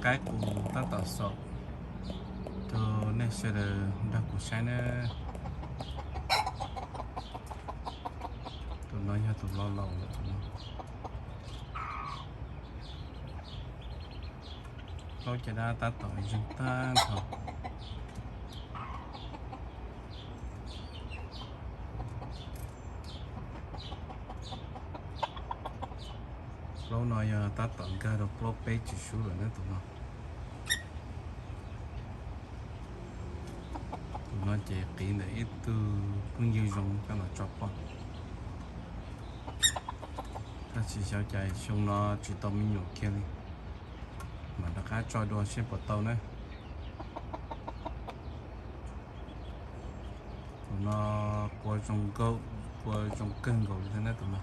Qaib qus tab tom xaum rau nej sawv daws nrog kuv saib na. Tus no yog tus laus laus lawm tus no. Plaub caj dab tab tom zeeg tag nrho. Plaub no yog tab tom nkag rau plaub peb tsis sub lawm na tus no. Tus no ces qiv ntawm ib tug phooj ywg zoo coj los tso poj. Tab sis xyov cas xyoo no tsis tau me nyuam kiag li. Mam rov qab tso dua seb puas tau na. Tus no qua zoo nkauj, qua zoo kawg nkaus li thiab na tus no.